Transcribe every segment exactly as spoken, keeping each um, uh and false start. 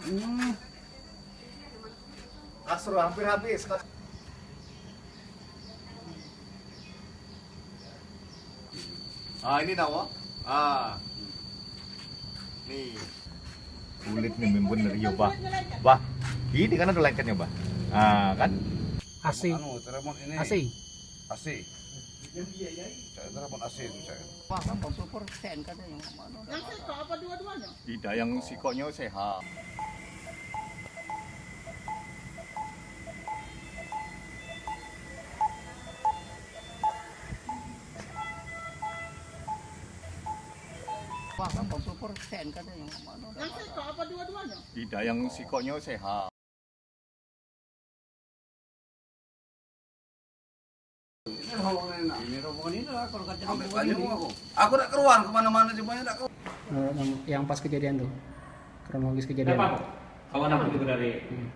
Hmm. Kasur hampir habis. Ah, ini dah, Wak. Ah. Ni. Kulit ni memang bener, yo, Bah. Bah, ini kan ada lengketnya, Bah. Ah, kan? A C. Anu, telepon ini. A C. A C. Cak telepon A C tu, cak. Wah, delapan puluh persen katanya. Yang sikok apa dua-duanya? Tidak, yang sikoknya sehat. Wah, delapan puluh persen katanya. Yang sikok apa dua-duanya? Tidak, yang sikoknya sehat. Ini rombongan ini lah, kalau kata rombongan ini. Aku nak keluar kemana-mana, semuanya nak keluar. Eh, yang, yang pas kejadian tuh, kronologis kejadian. Apa? Kawan aku juga dari. Hmm.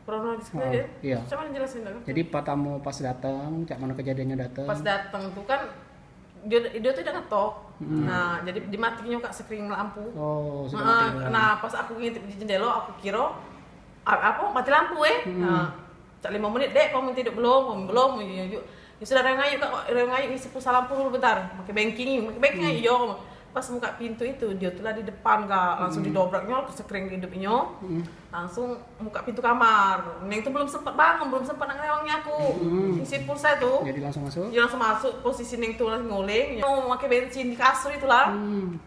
Kronologis kejadian? Iya. Coba jelasin dulu. Jadi, pertama pas datang, cak mana kejadiannya datang? Pas datang tuh kan, dia, dia tuh udah ngetok. Hmm. Nah, jadi dimatinyo kak sekring lampu. Oh, sudah mati. Nah, pas aku ngintip di jendela, aku kira, a-, apa, mati lampu, eh. Hmm. Nah, cak lima menit, "Dek, kau minta hidup belum?" "Belum." "Yo, yo, yo." "Ya sudah, rewang ayu, kak, rewang ayu ngisi pulsa lampu dulu bentar." Pakai banking, pakai banking ayo. Pas buka pintu itu, dia tuh lah di depan, kak. Langsung didobraknyo, ke sekring hidupnyo. Langsung buka pintu kamar. Neng tuh belum sempat bangun, belum sempat nak ngerewangi aku. Hmm. Ngisi pulsa tuh. Jadi langsung masuk? Dia langsung masuk, posisi Neng tuh lagi nguling. Mau pakai bensin di kasur itulah. Hmm.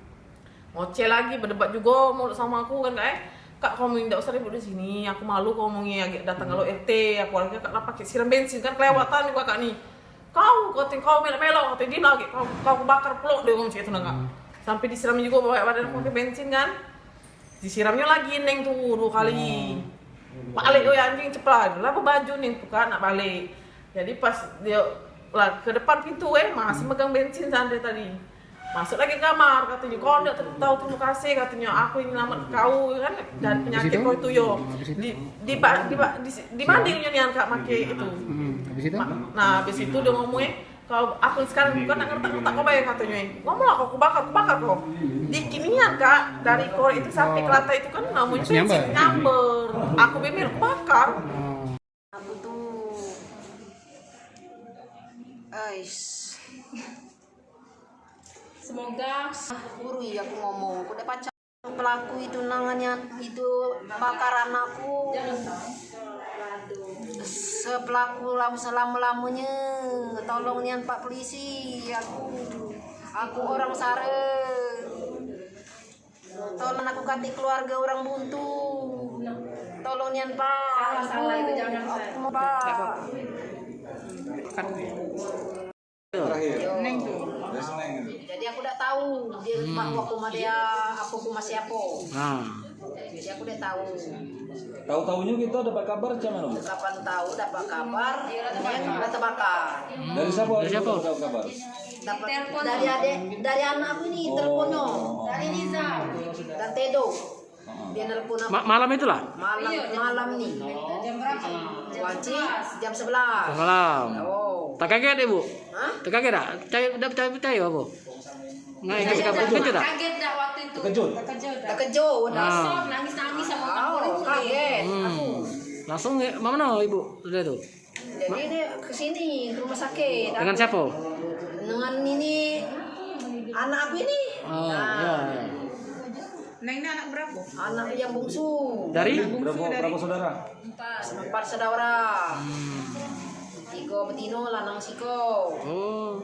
Ngoceh lagi, berdebat juga mulut sama aku kan, kak, eh. "Kak, kamu ndak usah ribut di sini. Aku malu kamu ngomongnya datang kalau R T, apalagi kak lah pakai siram bensin kan, kelewatan juga kak ni." "Kau, kau ting-, kau melok-melok," kata dia lagi, "Kau, kau bakar pelok," dia ngomong cak itu nah, kak. Hmm. Sampai disiram juga bawa badan aku pakai bensin kan. Disiramnya lagi Neng tuh dua kali. Hmm. Balik, oi, anjing, cepat. Lah baju Neng tuh, kak, nak balik. Jadi pas dia lah ke depan pintu, eh, masih megang bensin sampai tadi. Masuk lagi ke kamar, katanya, "Kau ndak tahu terima kasih," katanya, "aku yang nyelamat kau kan dari penyakit kau itu, yo." Di, di, ba-, di, ba-, di, di mana nian kak make itu? Hmm, habis itu? Ma-, nah, habis itu dia ngomong, eh, "Kau, aku sekarang bukan nak ngerti, aku tak kau bayar," katanya, eh. "Ngomong lah kau, aku bakar, aku bakar kau." Dikit nian kak, dari korek itu sampai ke lantai itu kan namanya bensin nyamber. Aku bemel, aku bakar. Aku tuh, ais. Semoga. Buru ya aku ngomong, aku dah pacak pelaku itu nangannya itu bakar anakku. Sepelaku lam-, selama-lamanya, tolong nian Pak Polisi, aku, aku orang Sare. Tolong aku kati keluarga orang buntu. Tolong nian, Pak. Salah, salah itu jangan, Pak. Aku mau, Pak. Terakhir. Neng tuh. Dari Seneng itu. Jadi aku dak tahu dia mak aku sama dia, apa aku masih apa. Nah. Jadi aku dak tahu. Tahu-tahunya kita dapat kabar macam mana, Bu? Kapan tahu dapat kabar, dia dah terbakar. Dari siapa? Dari siapa? Dapat kabar? Dapat dari adik, dari anak aku ini, oh, teleponnya. Dari Nizam. Dan Tedo. Dia nelpon aku. Ma-, malam itulah? Malam, malam ni. Jam berapa? Wajib jam sebelas. Jam sebelas malam. Oh. Tak kaget, Ibu? Hah? Tak kaget tak? Percaya, dah percaya, percaya apa? Nggak, itu terkejut tak? Kaget dah waktu itu. Terkejut. Terkejut dah. Terkejut. Ah. Kosong, nangis-nangis sama orang. Oh, kaget. Hmm. Aku. Langsung ya, mana Ibu sudah tu? Jadi dia ke sini, ke rumah sakit. Dengan siapa? Dengan ini, anak aku ini. Oh, nah. Ya, ya. Neng ni anak berapa? Anak yang bungsu. Dari? Anak bungsu. Berapa, dari berapa saudara? Empat. Empat saudara. Hmm. Tiga betino, lanang siko. Oh.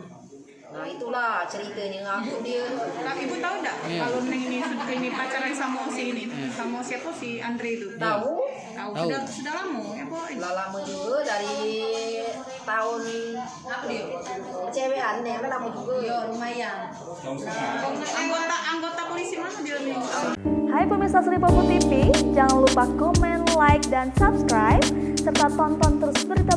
Nah, itulah ceritanya ngaku dia. Tapi Ibu tahu ndak, iya, kalau Neng ini sud-, ini pacaran sama si ini, iya, sama siapa, si Andre itu? Tahu. Tahu. Tahu. Sudah, sudah lama, ya, Bu? Lah lama juga, dari tahun apa dia? Cewekan, ya, kan lama juga. Ya, lumayan. Anggota, anggota polisi mana dia ni? Hai pemirsa Sri Popo T V, jangan lupa komen, like, dan subscribe, serta tonton terus berita